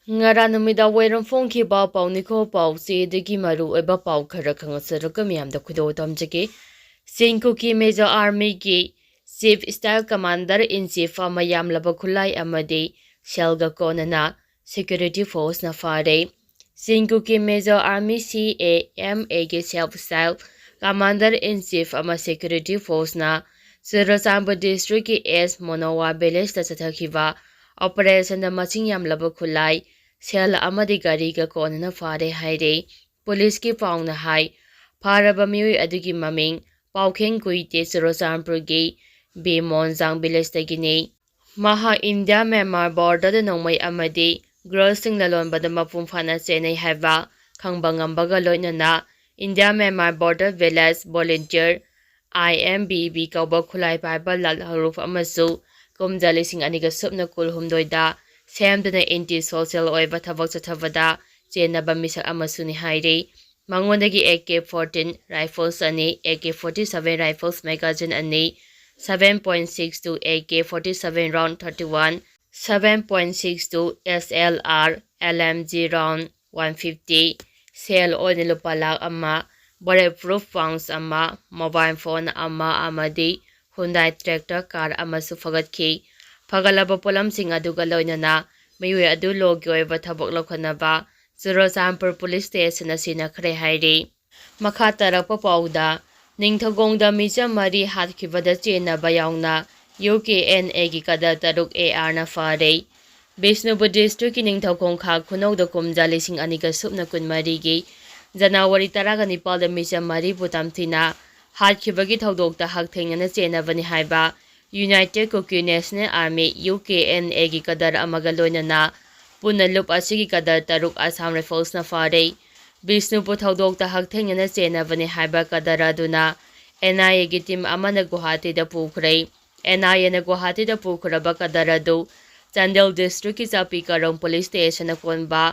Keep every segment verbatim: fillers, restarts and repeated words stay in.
ꯉꯔꯥꯡ ꯅꯨꯃꯤꯗꯥꯡ ꯋꯥꯏꯔꯝ ꯐꯣꯡꯈꯤꯕ ꯄꯥꯎꯅꯤꯈꯣ ꯄꯥꯎꯆꯦꯗꯒꯤ ꯃꯔꯨꯑꯣꯏꯕ ꯄꯥꯎ ꯈꯔ ꯈꯪꯍꯟꯖꯔꯒ ꯃꯤꯌꯥꯝꯗ ꯈꯨꯗꯣꯜ ꯇꯝꯖꯒꯦ꯫ ꯆꯤꯡ ꯀꯨꯀꯤ ꯃꯦꯖꯣ ꯑꯥꯔꯃꯤꯒꯤ ꯆꯤꯐ ꯁ꯭ꯇꯥꯐ ꯀꯃꯥꯟꯗꯔ ꯏꯟ ꯆꯤꯐ ꯑꯃ ꯌꯥꯝꯂꯕ ꯈꯨꯠꯂꯥꯏ ꯑꯃꯗꯤ ꯁꯦꯜꯒ ꯀꯣꯟꯅꯅ ꯁꯦꯀ꯭ꯌꯨꯔꯤꯇꯤ ꯐꯣꯔꯁꯅ ꯐꯥꯔꯦ꯫ ꯆꯤꯡ ꯀꯨꯀꯤ ꯃꯦꯖꯣ ꯑꯥꯔꯃꯤ ꯁꯤ ꯑꯦ ꯑꯦꯝ ꯑꯦꯒꯤ ꯁꯦꯜꯐ ꯁ꯭ꯇꯥꯐ ꯀꯃꯥꯟꯗꯔ ꯏꯟ ꯆꯤꯐ ꯑꯃ ꯁꯦꯀ꯭ꯌꯨꯔꯤꯇꯤ ꯐꯣꯔꯁꯅ ꯆꯨꯔꯆꯥꯟꯄꯨꯔ ꯗꯤꯁꯇ꯭ꯔꯤꯛꯀꯤ ꯑꯦꯁ ꯃꯣꯅꯣꯋꯥ ꯚꯤꯂꯦꯖꯇ ꯆꯠꯊꯈꯤꯕ ꯑꯣꯄꯔꯦꯁꯟꯗ ꯃꯁꯤꯡ ꯌꯥꯝꯂꯕ ꯈꯨꯠꯂꯥꯏ, ꯁꯦꯜ ꯑꯃꯗꯤ ꯒꯥꯔꯤꯒ ꯀꯣꯟꯅꯅ ꯐꯥꯔꯦ ꯍꯥꯏꯔꯦ꯫ ꯄꯨꯂꯤꯁꯀꯤ ꯄꯥꯎꯅ ꯍꯥꯏ, ꯐꯥꯔꯕ ꯃꯤꯑꯣꯏ ꯑꯗꯨꯒꯤ ꯃꯃꯤꯡ ꯄꯥꯎꯈꯦꯡ ꯀꯨꯏꯇꯦ, ꯆꯨꯔꯆꯥꯟꯄꯨꯔꯒꯤ ꯕꯦꯃꯣꯟꯖꯥꯡ ꯚꯤꯂꯦꯖꯇꯒꯤꯅꯤ꯫ ꯃꯍꯥꯛ ꯏꯟꯗꯤꯌꯥ ꯃ꯭ꯌꯥꯟꯃꯥꯔ ꯕꯣꯔꯗꯔꯗ ꯅꯣꯡꯃꯩ ꯑꯃꯗꯤ ꯒ꯭ꯔꯜꯁꯤꯡ ꯂꯂꯣꯟꯕꯗ ꯃꯄꯨꯡ ꯐꯥꯅ ꯆꯦꯟꯅꯩ ꯍꯥꯏꯕ ꯈꯪꯕ ꯉꯝꯕꯒ ꯂꯣꯏꯅꯅ India Myanmar border village volunteer, I M V V ꯀꯧꯕ ꯈꯨꯠꯂꯥꯏ ꯄꯥꯏꯕ ꯂꯥꯜꯍꯧꯂꯨꯞ ꯑꯃꯁꯨ ꯀꯨꯝꯖꯥ ꯂꯤꯁꯤꯡ ꯑꯅꯤꯒ ꯁꯨꯞꯅ ꯀꯨꯟꯍꯨꯝꯗꯣꯏꯗ ꯁꯦꯝꯗꯨꯅ ꯑꯦꯟꯇꯤ ꯁꯣꯁꯦꯜ ꯑꯣꯏꯕ ꯊꯕꯛ ꯆꯠꯊꯕꯗ ꯆꯦꯟꯅꯕ ꯃꯤꯁꯛ ꯑꯃꯁꯨꯅꯤ ꯍꯥꯏꯔꯤ꯫ ꯃꯉꯣꯟꯗꯒꯤ ꯑꯦ ꯀꯦ ꯐꯣꯔꯇꯤꯟ ꯔꯥꯏꯐꯜꯁ ꯑꯅꯤ, A K forty seven rifles magazine ꯑꯅꯤ, seven point six two A K forty seven round thirty one, seven point six two S L R L M G round one fifty, ꯁꯦꯜ ꯑꯣꯏꯅ ꯂꯨꯄꯥ ꯂꯥꯈ ꯑꯃ, bullet proof pouch ꯑꯃ, mobile phone ꯑꯃ ꯑꯃꯗꯤ ꯍꯨꯟꯗꯥꯏ tractor car ꯑꯃꯁꯨ ꯐꯒꯠꯈꯤ꯫ ꯐꯒꯠꯂꯕ ꯄꯣꯠꯂꯝꯁꯤꯡ ꯑꯗꯨꯒ ꯂꯣꯏꯅꯅ ꯃꯤꯑꯣꯏ ꯑꯗꯨ ꯂꯣꯒꯤ ꯑꯣꯏꯕ ꯊꯕꯛ ꯂꯧꯈꯠꯅꯕ ꯆꯨꯔꯆꯥꯟꯄꯨꯔ ꯄꯨꯂꯤꯁ ꯁ꯭ꯇꯦꯁꯟꯗ ꯁꯤꯟꯅꯈ꯭ꯔꯦ ꯍꯥꯏꯔꯤ꯫ ꯃꯈꯥ ꯇꯥꯔꯛꯄ ꯄꯥꯎꯗ, ꯅꯤꯡꯊꯧꯈꯣꯡꯗ ꯃꯤꯆꯝ ꯃꯔꯤ ꯍꯥꯠꯈꯤꯕꯗ ꯆꯦꯟꯅꯕ ꯌꯥꯎꯅ ꯌꯨ ꯀꯦ ꯑꯦꯟ ꯑꯦꯒꯤ ꯀꯗꯔ ꯇꯔꯨꯛ ꯑꯦ ꯑꯥꯔꯅ ꯐꯥꯔꯦ꯫ ꯕꯤꯁꯅꯨꯄꯨꯔ ꯗꯤꯁꯇ꯭ꯔꯤꯛꯀꯤ ꯅꯤꯡꯊꯧꯈꯣꯡ ꯈꯥ ꯈꯨꯅꯧꯗ ꯀꯨꯝꯖꯥ ꯂꯤꯁꯤꯡ ꯑꯅꯤꯒ ꯁꯨꯞꯅ ꯀꯨꯟꯃꯔꯤꯒꯤ ꯖꯅꯋꯥꯔꯤ ꯇꯔꯥꯒ ꯅꯤꯄꯥꯜꯗ ꯃꯤꯆꯝ ꯃꯔꯤꯕꯨ ꯇꯝꯊꯤꯅ ꯍꯥꯠꯈꯤꯕꯒꯤ ꯊꯧꯗꯣꯛꯇ ꯍꯛꯊꯦꯡꯅꯅ ꯆꯦꯟꯅꯕꯅꯤ ꯍꯥꯏꯕ United Kuki National Army, U K N ꯑꯦꯒꯤ ꯀꯗꯔ ꯑꯃꯒ ꯂꯣꯏꯅꯅ ꯄꯨꯟꯅ ꯂꯨꯞ ꯑꯁꯤꯒꯤ ꯀꯗꯔ ꯇꯔꯨꯛ ꯑꯁꯥꯝ ꯔꯥꯏꯐꯜꯁꯅ ꯐꯥꯔꯦ꯫ ꯕꯤꯁꯅꯨꯄꯨꯔ ꯊꯧꯗꯣꯛꯇ ꯍꯛꯊꯦꯡꯅꯅ ꯆꯦꯟꯅꯕꯅꯤ ꯍꯥꯏꯕ ꯀꯗꯔ ꯑꯗꯨꯅ ꯑꯦꯟ ꯑꯥꯏ ꯑꯦꯒꯤ ꯇꯤꯝ ꯑꯃꯅ ꯒꯨꯋꯥꯍꯥꯇꯤꯗ ꯄꯨꯈ꯭ꯔꯦ꯫ ꯑꯦꯟ ꯑꯥꯏ ꯑꯦꯅ ꯒꯨꯋꯥꯍꯥꯇꯤꯗ ꯄꯨꯈ꯭ꯔꯕ ꯀꯗꯔ ꯑꯗꯨ ꯆꯥꯟꯗꯦꯜ ꯗꯤꯁꯇ꯭ꯔꯤꯛꯀꯤ ꯆꯥꯄꯤ ꯀꯥꯔꯣꯡ ꯄꯨꯂꯤꯁ ꯁ꯭ꯇꯦꯁꯟꯅ ꯀꯣꯟꯕ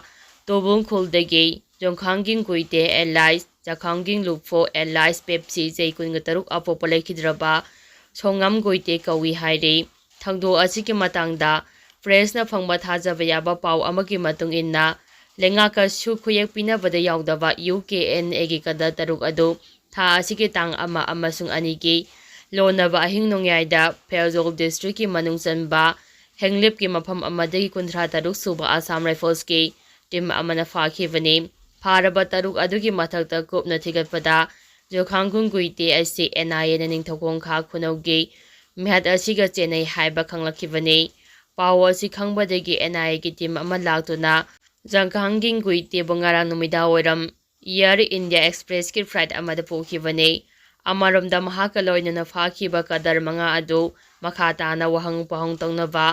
ꯇꯣꯕꯨꯡ ꯈꯨꯜꯗꯒꯤ ꯖꯣꯡꯈꯥꯡꯒꯤꯡ ꯀꯨꯏꯇꯦ ꯑꯦꯂꯥꯏꯁ ꯖꯈꯥꯡꯒꯤꯡ ꯂꯨꯛꯐꯣ ꯑꯦꯂꯥꯏꯁ ꯄꯦꯞꯁꯤ ꯆꯍꯤ ꯀꯨꯟꯒ ꯇꯔꯨꯛ ꯑꯄꯣꯛꯄ ꯂꯩꯈꯤꯗ꯭ꯔꯕ ꯁꯣꯉꯝ ꯒꯣꯏꯇꯦ ꯀꯧꯏ ꯍꯥꯏꯔꯤ꯫ ꯊꯧꯗꯣꯛ ꯑꯁꯤꯒꯤ ꯃꯇꯥꯡꯗ ꯄ꯭ꯔꯦꯁꯅ ꯐꯪꯕ ꯊꯥꯖꯕ ꯌꯥꯕ ꯄꯥꯎ ꯑꯃꯒꯤ ꯃꯇꯨꯡ ꯏꯟꯅ, ꯂꯩꯉꯥꯛꯀꯁꯨ ꯈꯨꯌꯦꯛ ꯄꯤꯅꯕꯗ ꯌꯥꯎꯗꯕ ꯌꯨ ꯀꯦ ꯑꯦꯟ ꯑꯦꯒꯤ ꯀꯗꯔ ꯇꯔꯨꯛ ꯑꯗꯨ ꯊꯥ ꯑꯁꯤꯒꯤ ꯇꯥꯡ ꯑꯃ ꯑꯃꯁꯨꯡ ꯑꯅꯤꯒꯤ ꯂꯣꯟꯅꯕ ꯑꯍꯤꯡ ꯅꯣꯡꯌꯥꯏꯗ ꯐꯦꯔꯖꯧ ꯗꯤꯁꯇ꯭ꯔꯤꯛꯀꯤ ꯃꯅꯨꯡ ꯆꯟꯕ ꯍꯦꯡꯂꯤꯞꯀꯤ ꯃꯐꯝ ꯑꯃꯗꯒꯤ ꯀꯨꯟꯊ꯭ꯔꯥ ꯇꯔꯨꯛ ꯁꯨꯕ ꯑꯁꯥꯝ ꯔꯥꯏꯐꯜꯁꯀꯤ ꯇꯤꯝ ꯑꯃꯅ ꯐꯥꯈꯤꯕꯅꯤ꯫ ꯐꯥꯔꯕ ꯇꯔꯨꯛ ꯑꯗꯨꯒꯤ ꯃꯊꯛꯇ ꯀꯨꯞꯅ ꯊꯤꯒꯠꯄꯗ, ꯖꯣꯈꯥꯡꯒꯨꯟ ꯒꯨꯏꯇꯦ ꯑꯁꯤ ꯑꯦꯟ ꯑꯥꯏ ꯑꯦꯅ ꯅꯤꯡꯊꯧꯈꯣꯡ ꯈꯥ ꯈꯨꯅꯧꯒꯤ ꯃꯤꯍꯥꯠ ꯑꯁꯤꯒ ꯆꯦꯟꯅꯩ ꯍꯥꯏꯕ ꯈꯪꯂꯛꯈꯤꯕꯅꯤ꯫ ꯄꯥꯎ ꯑꯁꯤ ꯈꯪꯕꯗꯒꯤ ꯑꯦꯟ ꯑꯥꯏ ꯑꯦꯒꯤ ꯇꯤꯝ ꯑꯃ ꯂꯥꯛꯇꯨꯅ ꯖꯪꯈꯥꯡꯒꯤꯡ ꯒꯨꯏꯇꯦꯕꯨ ꯉꯔꯥꯡ ꯅꯨꯃꯤꯗꯥꯡ ꯋꯥꯏꯔꯝ ꯏꯌꯔ ꯏꯟꯗꯤꯌꯥ ꯑꯦꯛꯁꯄ꯭ꯔꯦꯁꯀꯤ ꯐ꯭ꯂꯥꯏꯠ ꯑꯃꯗ ꯄꯨꯈꯤꯕꯅꯤ꯫ ꯑꯃꯔꯣꯝꯗ, ꯃꯍꯥꯛꯀ ꯂꯣꯏꯅꯅ ꯐꯥꯈꯤꯕ ꯀꯗꯔ ꯃꯉꯥ ꯑꯗꯨ ꯃꯈꯥ ꯇꯥꯅ ꯋꯥꯍꯪ ꯄꯥꯎꯍꯪ ꯇꯧꯅꯕ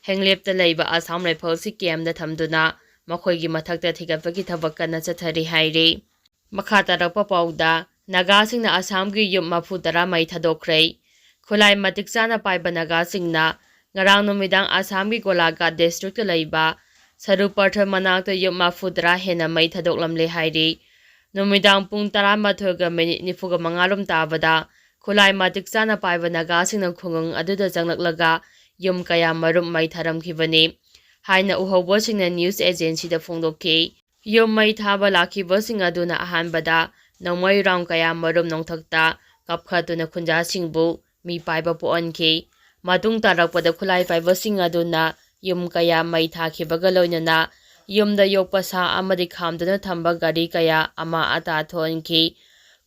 ꯍꯦꯡꯂꯦꯞꯇ ꯂꯩꯕ ꯑꯁꯥꯝ ꯔꯥꯏꯐꯜꯁꯀꯤ ꯀꯦꯝꯗ ꯊꯝꯗꯨꯅ ꯃꯈꯣꯏꯒꯤ ꯃꯊꯛꯇ ꯊꯤꯒꯠꯄꯒꯤ ꯊꯕꯛ ꯀꯟꯅ ꯆꯠꯊꯔꯤ ꯍꯥꯏꯔꯤ꯫ ꯃꯈꯥ ꯇꯥꯔꯛꯄ ꯄꯥꯎꯗ, ꯅꯥꯒꯥꯁꯤꯡꯅ ꯑꯁꯥꯝꯒꯤ ꯌꯨꯝ ꯃꯐꯨ ꯇꯔꯥ ꯃꯩ ꯊꯥꯗꯣꯛꯈ꯭ꯔꯦ꯫ ꯈꯨꯠꯂꯥꯏ ꯃꯇꯤꯛ ꯆꯥꯅ ꯄꯥꯏꯕ ꯅꯥꯒꯥꯁꯤꯡꯅ ꯉꯔꯥꯡ ꯅꯨꯃꯤꯗꯥꯡ ꯑꯁꯥꯝꯒꯤ ꯒꯣꯂꯥꯘꯥꯠ ꯗꯤꯁꯇ꯭ꯔꯤꯛꯇ ꯂꯩꯕ ꯁꯔꯨꯄꯔꯊꯜ ꯃꯅꯥꯛꯇ ꯌꯨꯝ ꯃꯐꯨ ꯇꯔꯥ ꯍꯦꯟꯅ ꯃꯩ ꯊꯥꯗꯣꯛꯂꯝꯂꯦ ꯍꯥꯏꯔꯤ꯫ ꯅꯨꯃꯤꯗꯥꯡ ꯄꯨꯡ ꯇꯔꯥꯃꯥꯊꯣꯏꯒ ꯃꯤꯅꯤꯠ ꯅꯤꯐꯨꯒ ꯃꯉꯥ ꯔꯣꯝ ꯇꯥꯕꯗ ꯈꯨꯠꯂꯥꯏ ꯃꯇꯤꯛ ꯆꯥꯅ ꯄꯥꯏꯕ ꯅꯥꯒꯥꯁꯤꯡꯅ ꯈꯨꯡꯒꯪ ꯑꯗꯨꯗ ꯆꯪꯂꯛꯂꯒ ꯌꯨꯝ ꯀꯌꯥ ꯃꯔꯨꯝ ꯃꯩ ꯊꯥꯔꯝꯈꯤꯕꯅꯤ ꯍꯥꯏꯅ ꯎꯍꯧꯕꯁꯤꯡꯅ ꯅ꯭ꯌꯨꯁ ꯑꯦꯖꯦꯟꯁꯤꯗ ꯐꯣꯡꯗꯣꯛꯈꯤ꯫ ꯌꯨꯝ ꯃꯩ ꯊꯥꯕ ꯂꯥꯛꯈꯤꯕꯁꯤꯡ ꯑꯗꯨꯅ ꯑꯍꯥꯟꯕꯗ ꯅꯣꯡꯃꯩ ꯔꯥꯎꯟ ꯀꯌꯥ ꯃꯔꯨꯝ ꯅꯣꯡꯊꯛꯇ ꯀꯥꯞꯈꯠꯇꯨꯅ ꯈꯨꯟꯖꯥꯁꯤꯡꯕꯨ ꯃꯤ ꯄꯥꯏꯕ ꯄꯣꯛꯍꯟꯈꯤ꯫ ꯃꯇꯨꯡ ꯇꯥꯔꯛꯄꯗ ꯈꯨꯠꯂꯥꯏ ꯄꯥꯏꯕꯁꯤꯡ ꯑꯗꯨꯅ ꯌꯨꯝ ꯀꯌꯥ ꯃꯩ ꯊꯥꯈꯤꯕꯒ ꯂꯣꯏꯅꯅ ꯌꯨꯝꯗ ꯌꯣꯛꯄ ꯁꯥ ꯑꯃꯗꯤ ꯈꯥꯝꯗꯨꯅ ꯊꯝꯕ ꯒꯥꯔꯤ ꯀꯌꯥ ꯑꯃꯥ ꯑꯇꯥ ꯊꯣꯛꯍꯟꯈꯤ꯫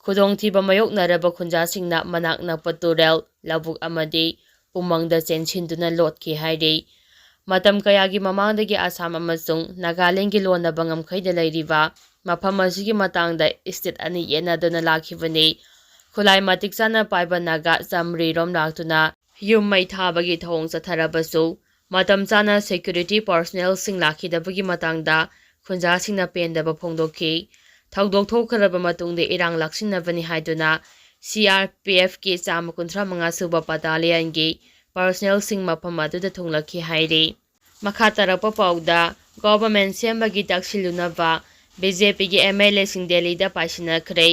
ꯈꯨꯗꯣꯡꯊꯤꯕ ꯃꯥꯌꯣꯛꯅꯔꯕ ꯈꯨꯟꯖꯥꯁꯤꯡꯅ ꯃꯅꯥꯛ ꯅꯛꯄ ꯇꯨꯔꯦꯜ, ꯂꯧꯕꯨꯛ ꯑꯃꯗꯤ ꯎꯃꯪꯗ ꯆꯦꯟꯁꯤꯟꯗꯨꯅ ꯂꯣꯠꯈꯤ ꯍꯥꯏꯔꯤ꯫ ꯃꯇꯝ ꯀꯌꯥꯒꯤ ꯃꯃꯥꯡꯗꯒꯤ ꯑꯁꯥꯝ ꯑꯃꯁꯨꯡ ꯅꯥꯒꯥꯂꯦꯟꯒꯤ ꯂꯣꯟꯅꯕ ꯉꯝꯈꯩꯗ ꯂꯩꯔꯤꯕ ꯃꯐꯝ ꯑꯁꯤꯒꯤ ꯃꯇꯥꯡꯗ ꯏꯁꯇꯦꯠ ꯑꯅꯤ ꯌꯦꯠꯅꯗꯨꯅ ꯂꯥꯛꯈꯤꯕꯅꯤ꯫ ꯈꯨꯠꯂꯥꯏ ꯃꯇꯤꯛ ꯆꯥꯅ ꯄꯥꯏꯕ ꯅꯥꯒꯥ ꯆꯥꯃꯔꯤꯔꯣꯝ ꯂꯥꯛꯇꯨꯅ ꯌꯨꯝ ꯃꯩ ꯊꯥꯕꯒꯤ ꯊꯧꯑꯣꯡ ꯆꯠꯊꯔꯕꯁꯨ, ꯃꯇꯝ ꯆꯥꯅ ꯁꯦꯀ꯭ꯌꯨꯔꯤꯇꯤ ꯄꯥꯔꯁꯣꯅꯦꯜꯁꯤꯡ ꯂꯥꯛꯈꯤꯗꯕꯒꯤ ꯃꯇꯥꯡꯗ ꯈꯨꯟꯖꯥꯁꯤꯡꯅ ꯄꯦꯟꯗꯕ ꯐꯣꯡꯗꯣꯛꯈꯤ꯫ ꯊꯧꯗꯣꯛ ꯊꯣꯛꯈ꯭ꯔꯕ ꯃꯇꯨꯡꯗ ꯏꯔꯥꯡ ꯂꯥꯛꯁꯤꯟꯅꯕꯅꯤ ꯍꯥꯏꯗꯨꯅ ꯁꯤ ꯑꯥꯔ ꯄꯤ ꯑꯦꯐꯀꯤ ꯆꯥꯝꯃ ꯀꯨꯟꯊ꯭ꯔꯥ ꯃꯉꯥ ꯁꯨꯕ ꯕꯇꯥꯂꯤꯌꯟꯒꯤ ꯄꯥꯔꯁꯣꯅꯦꯜꯁꯤꯡ ꯃꯐꯝ ꯑꯗꯨꯗ ꯊꯨꯡꯂꯛꯈꯤ ꯍꯥꯏꯔꯤ꯫ ꯃꯈꯥ ꯇꯥꯔꯛꯄ ꯄꯥꯎꯗ, ꯒꯣꯚꯔꯟꯃꯦꯟꯠ ꯁꯦꯝꯕꯒꯤ ꯇꯛꯁꯤꯜꯂꯨꯅꯕ ꯕꯤ ꯖꯦ ꯄꯤꯒꯤ ꯑꯦꯝ ꯑꯦꯜ ꯑꯦꯁꯤꯡ ꯗꯦꯜꯂꯤꯗ ꯄꯥꯏꯁꯤꯟꯅꯈ꯭ꯔꯦ꯫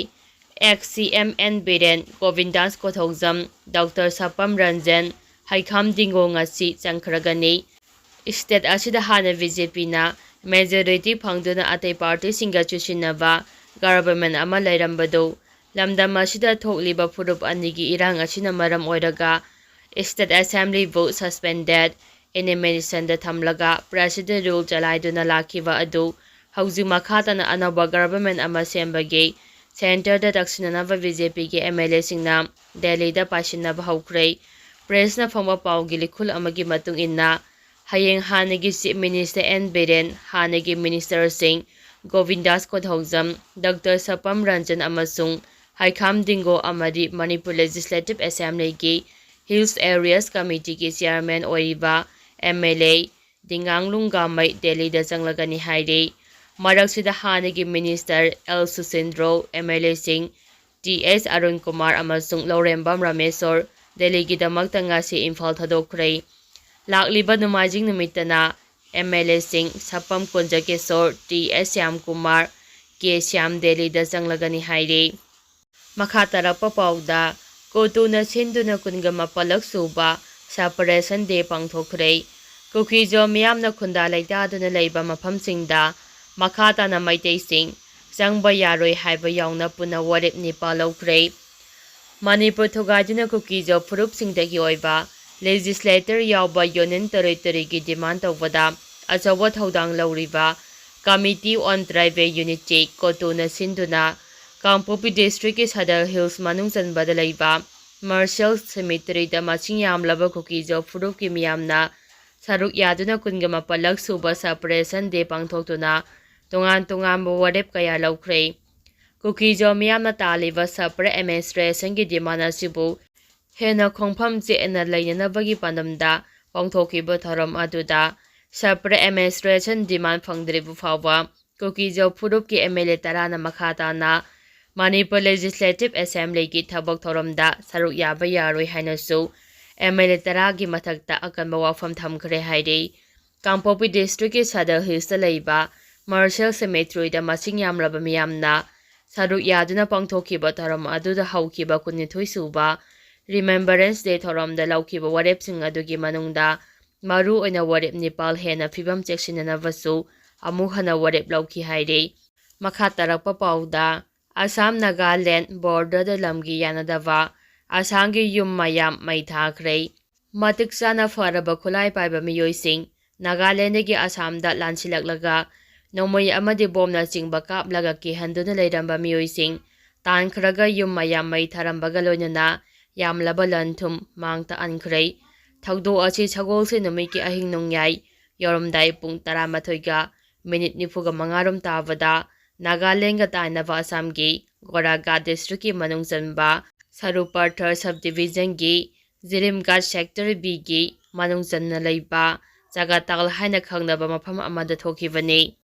Ex C M N Biren, Govindas Konthoujam, doctor Sapam Ranjan, Heikham Dingo ꯉꯁꯤ ꯆꯪꯈ꯭ꯔꯒꯅꯤ꯫ State ꯑꯁꯤꯗ ꯍꯥꯟꯅ BJPꯅ majority ꯐꯪꯗꯨꯅ ꯑꯇꯩ partyꯁꯤꯡꯒ ꯆꯨꯁꯤꯟꯅꯕ government ꯑꯃ ꯂꯩꯔꯝꯕꯗꯨ ꯂꯝꯗꯝ ꯑꯁꯤꯗ ꯊꯣꯛꯂꯤꯕ ꯐꯨꯔꯨꯞ ꯑꯅꯤꯒꯤ ꯏꯔꯥꯡ ꯑꯁꯤꯅ ꯃꯔꯝ ꯑꯣꯏꯔꯒ state assemblyꯕꯨ suspended animationꯗ ꯊꯝꯂꯒ president rule ꯆꯂꯥꯏꯗꯨꯅ ꯂꯥꯛꯈꯤꯕ ꯑꯗꯨ ꯍꯧꯖꯤꯛ ꯃꯈꯥ ꯇꯥꯅ ꯑꯅꯧꯕ government ꯑꯃ ꯁꯦꯝꯕꯒꯤ centreꯗ ꯇꯛꯁꯤꯟꯅꯅꯕ BJPꯒꯤ MLAꯁꯤꯡꯅ ꯗꯦꯜꯂꯤꯗ ꯄꯥꯏꯁꯤꯟꯅꯕ ꯍꯧꯈ꯭ꯔꯦ꯫ Pressꯅ ꯐꯪꯕ ꯄꯥꯎꯒꯤ ꯂꯤꯈꯨꯜ ꯑꯃꯒꯤ ꯃꯇꯨꯡ ꯏꯟꯅ, ꯍꯌꯦꯡ ꯍꯥꯟꯅꯒꯤ Chief Minister N ꯕꯤꯔꯦꯟ, ꯍꯥꯟꯅꯒꯤ ministerꯁꯤꯡ ꯒꯣꯕꯤꯟꯗꯥꯁ ꯀꯣꯊꯧꯖꯝ, ꯗꯥꯛꯇꯔ ꯁꯄꯝ ꯔꯟꯖꯟ ꯑꯃꯁꯨꯡ ꯍꯩꯈꯥꯝ ꯗꯤꯡꯒꯣ ꯑꯃꯗꯤ Manipur Legislative Assemblyꯒꯤ Hills Areas Committeeꯒꯤ chairman ꯑꯣꯏꯔꯤꯕ MLA ꯗꯤꯡꯉꯥꯡꯂꯨꯡ ꯒꯥꯃꯩ ꯗꯦꯜꯂꯤꯗ ꯆꯪꯂꯒꯅꯤ ꯍꯥꯏꯔꯤ꯫ ꯃꯔꯛꯁꯤꯗ ꯍꯥꯟꯅꯒꯤ minister ꯑꯦꯜ ꯁꯨꯁꯤꯟꯗ꯭ꯔꯣ, MLAꯁꯤꯡ ꯇꯤ ꯑꯦꯁ ꯑꯔꯨꯟ ꯀꯨꯃꯥꯔ ꯑꯃꯁꯨꯡ ꯂꯧꯔꯦꯝꯕꯝ ꯔꯥꯃꯦꯁꯣꯔ ꯗꯦꯜꯂꯤꯒꯤꯗꯃꯛꯇ ꯉꯁꯤ ꯏꯝꯐꯥꯜ ꯊꯥꯗꯣꯛꯈ꯭ꯔꯦ꯫ ꯂꯥꯛꯂꯤꯕ ꯅꯣꯡꯃꯥꯏꯖꯤꯡ ꯅꯨꯃꯤꯠꯇꯅ MLAꯁꯤꯡ ꯁꯄꯝ ꯀꯨꯟꯖꯀꯦꯁꯣꯔ, ꯇꯤ ꯑꯦꯁ ꯁ꯭ꯌꯥꯝꯀꯨꯃꯥꯔ, ꯀꯦ ꯁ꯭ꯌꯥꯝ ꯗꯦꯜꯂꯤꯗ ꯆꯪꯂꯒꯅꯤ ꯍꯥꯏꯔꯤ꯫ ꯃꯈꯥ ꯇꯥꯔꯛꯄ ꯄꯥꯎꯗ, ꯀꯣꯇꯨꯅ ꯁꯤꯟꯗꯨꯅ ꯀꯨꯟꯒ ꯃꯥꯄꯜꯂꯛ ꯁꯨꯕ Separation Day ꯄꯥꯡꯊꯣꯛꯈ꯭ꯔꯦ꯫ ꯀꯨꯀꯤꯖꯣ ꯃꯤꯌꯥꯝꯅ ꯈꯨꯟꯗꯥ ꯂꯩꯇꯥꯗꯨꯅ ꯂꯩꯕ ꯃꯐꯝꯁꯤꯡꯗ ꯃꯈꯥ ꯇꯥꯅ ꯃꯩꯇꯩꯁꯤꯡ ꯆꯪꯕ ꯌꯥꯔꯣꯏ ꯍꯥꯏꯕ ꯌꯥꯎꯅ ꯄꯨꯟꯅ ꯋꯥꯔꯦꯞ ꯅꯤꯄꯥꯜ ꯂꯧꯈ꯭ꯔꯦ꯫ ꯃꯅꯤꯄꯨꯔ ꯊꯨꯒꯥꯏꯗꯨꯅ ꯀꯨꯀꯤꯖꯣ ꯐꯨꯔꯨꯞꯁꯤꯡꯗꯒꯤ ꯑꯣꯏꯕ legislator ꯌꯥꯎꯕ union territoryꯒꯤ demand ꯇꯧꯕꯗ ꯑꯆꯧꯕ ꯊꯧꯗꯥꯡ ꯂꯧꯔꯤꯕ Committee on Tribal Unity, ꯀꯣꯇꯨꯅ ꯁꯤꯟꯗꯨꯅ ꯀꯥꯡꯄꯣꯛꯄꯤ districtꯀꯤ Sadar Hills ꯃꯅꯨꯡ ꯆꯟꯕꯗ ꯂꯩꯕ Marshall Cemeteryꯗ ꯃꯁꯤꯡ ꯌꯥꯝꯂꯕ ꯀꯨꯀꯤꯖꯣ ꯐꯨꯔꯨꯞꯀꯤ ꯃꯤꯌꯥꯝꯅ ꯁꯔꯨꯛ ꯌꯥꯗꯨꯅ ꯀꯨꯟꯒ ꯃꯥꯄꯜꯂꯛ ꯁꯨꯕ Separation Day ꯄꯥꯡꯊꯣꯛꯇꯨꯅ ꯇꯣꯉꯥꯟ ꯇꯣꯉꯥꯟꯕ ꯋꯥꯔꯦꯞ ꯀꯌꯥ ꯂꯧꯈ꯭ꯔꯦ꯫ ꯀꯨꯀꯤꯖꯣ ꯃꯤꯌꯥꯝꯅ ꯇꯥꯜꯂꯤꯕ separate administrationꯒꯤ demand ꯑꯁꯤꯕꯨ ꯍꯦꯟꯅ ꯈꯣꯡꯐꯝ ꯆꯦꯠꯅ ꯂꯩꯅꯅꯕꯒꯤ ꯄꯥꯟꯗꯝꯗ ꯄꯥꯡꯊꯣꯛꯈꯤꯕ ꯊꯧꯔꯝ ꯑꯗꯨꯗ separate administration demand ꯐꯪꯗ꯭ꯔꯤꯕ ꯐꯥꯎꯕ ꯀꯨꯀꯤꯖꯣ ꯐꯨꯔꯨꯞꯀꯤ MLA ꯇꯔꯥꯅ ꯃꯈꯥ ꯇꯥꯅ ꯃꯅꯤꯄꯨꯔ Legislative Assemblyꯒꯤ ꯊꯕꯛ ꯊꯧꯔꯝꯗ ꯁꯔꯨꯛ ꯌꯥꯕ ꯌꯥꯔꯣꯏ ꯍꯥꯏꯅꯁꯨ MLA ꯇꯔꯥꯒꯤ ꯃꯊꯛꯇ ꯑꯀꯟꯕ ꯋꯥꯐꯝ ꯊꯝꯈ꯭ꯔꯦ ꯍꯥꯏꯔꯤ꯫ ꯀꯥꯡꯄꯣꯛꯄꯤ districtꯀꯤ Sadar Hillsꯇ ꯂꯩꯕ Marshall Cemeteryꯗ ꯃꯁꯤꯡ ꯌꯥꯝꯂꯕ ꯃꯤꯌꯥꯝꯅ ꯁꯔꯨꯛ ꯌꯥꯗꯨꯅ ꯄꯥꯡꯊꯣꯛꯈꯤꯕ ꯊꯧꯔꯝ ꯑꯗꯨꯗ ꯍꯧꯈꯤꯕ ꯀꯨꯟꯅꯤꯊꯣꯏ ꯁꯨꯕ Remembrance Day ꯊꯧꯔꯝꯗ ꯂꯧꯈꯤꯕ ꯋꯥꯔꯦꯞꯁꯤꯡ ꯑꯗꯨꯒꯤ ꯃꯅꯨꯡꯗ ꯃꯔꯨꯑꯣꯏꯅ ꯋꯥꯔꯦꯞ ꯅꯤꯄꯥꯜ ꯍꯦꯟꯅ ꯐꯤꯕꯝ ꯆꯦꯛꯁꯤꯟꯅꯅꯕꯁꯨ ꯑꯃꯨꯛ ꯍꯟꯅ ꯋꯥꯔꯦꯞ ꯂꯧꯈꯤ ꯍꯥꯏꯔꯤ꯫ ꯃꯈꯥ ꯇꯥꯔꯛꯄ ꯄꯥꯎꯗ, ꯑꯁꯥꯝ ꯅꯥꯒꯥꯂꯦꯟ ꯕꯣꯔꯗꯔꯗ ꯂꯝꯒꯤ ꯌꯥꯅꯗꯕ, ꯑꯁꯥꯝꯒꯤ ꯌꯨꯝ ꯃꯌꯥꯝ ꯃꯩ ꯊꯥꯈ꯭ꯔꯦ꯫ ꯃꯇꯤꯛ ꯆꯥꯅ ꯐꯔꯕ ꯈꯨꯠꯂꯥꯏ ꯄꯥꯏꯕ ꯃꯤꯑꯣꯏꯁꯤꯡ ꯅꯥꯒꯥꯂꯦꯟꯗꯒꯤ ꯑꯁꯥꯝꯗ ꯂꯥꯟꯁꯤꯜꯂꯛꯂꯒ ꯅꯣꯡꯃꯩ ꯑꯃꯗꯤ ꯕꯣꯝꯅꯆꯤꯡꯕ ꯀꯥꯞꯂꯒ ꯀꯤꯍꯟꯗꯨꯅ ꯂꯩꯔꯝꯕ ꯃꯤꯑꯣꯏꯁꯤꯡ ꯇꯥꯟꯈ꯭ꯔꯒ ꯌꯨꯝ ꯃꯌꯥꯝ ꯃꯩ ꯊꯥꯔꯝꯕꯒ ꯂꯣꯏꯅꯅ ꯌꯥꯝꯂꯕ ꯂꯟ ꯊꯨꯝ ꯃꯥꯡ ꯇꯥꯛꯍꯟꯈ꯭ꯔꯦ꯫ ꯊꯧꯗꯣꯛ ꯑꯁꯤ ꯁꯒꯣꯜꯁꯦꯟ ꯅꯨꯃꯤꯠꯀꯤ ꯑꯍꯤꯡ ꯅꯣꯡꯌꯥꯏ ꯌꯧꯔꯝꯗꯥꯏ ꯄꯨꯡ ꯇꯔꯥꯃꯥꯊꯣꯏꯒ ꯃꯤꯅꯤꯠ ꯅꯤꯐꯨꯒ ꯃꯉꯥ ꯔꯣꯝ ꯇꯥꯕꯗ ꯅꯥꯒꯥꯂꯦꯟꯒ ꯇꯥꯏꯅꯕ ꯑꯁꯥꯝꯒꯤ ꯒꯣꯔꯥꯒꯥ ꯗꯤꯁꯇ꯭ꯔꯤꯛꯀꯤ ꯃꯅꯨꯡ ꯆꯟꯕ ꯁꯔꯨꯄꯥꯔꯊꯔ ꯁꯕ ꯗꯤꯕꯤꯖꯟꯒꯤ ꯖꯤꯔꯤꯝꯒꯥꯠ ꯁꯦꯛꯇꯔ ꯕꯤꯒꯤ ꯃꯅꯨꯡ ꯆꯟꯅ ꯂꯩꯕ ꯆꯥꯒꯥꯇꯥꯜ ꯍꯥꯏꯅ ꯈꯪꯅꯕ ꯃꯐꯝ ꯑꯃꯗ ꯊꯣꯛꯈꯤꯕꯅꯤ꯫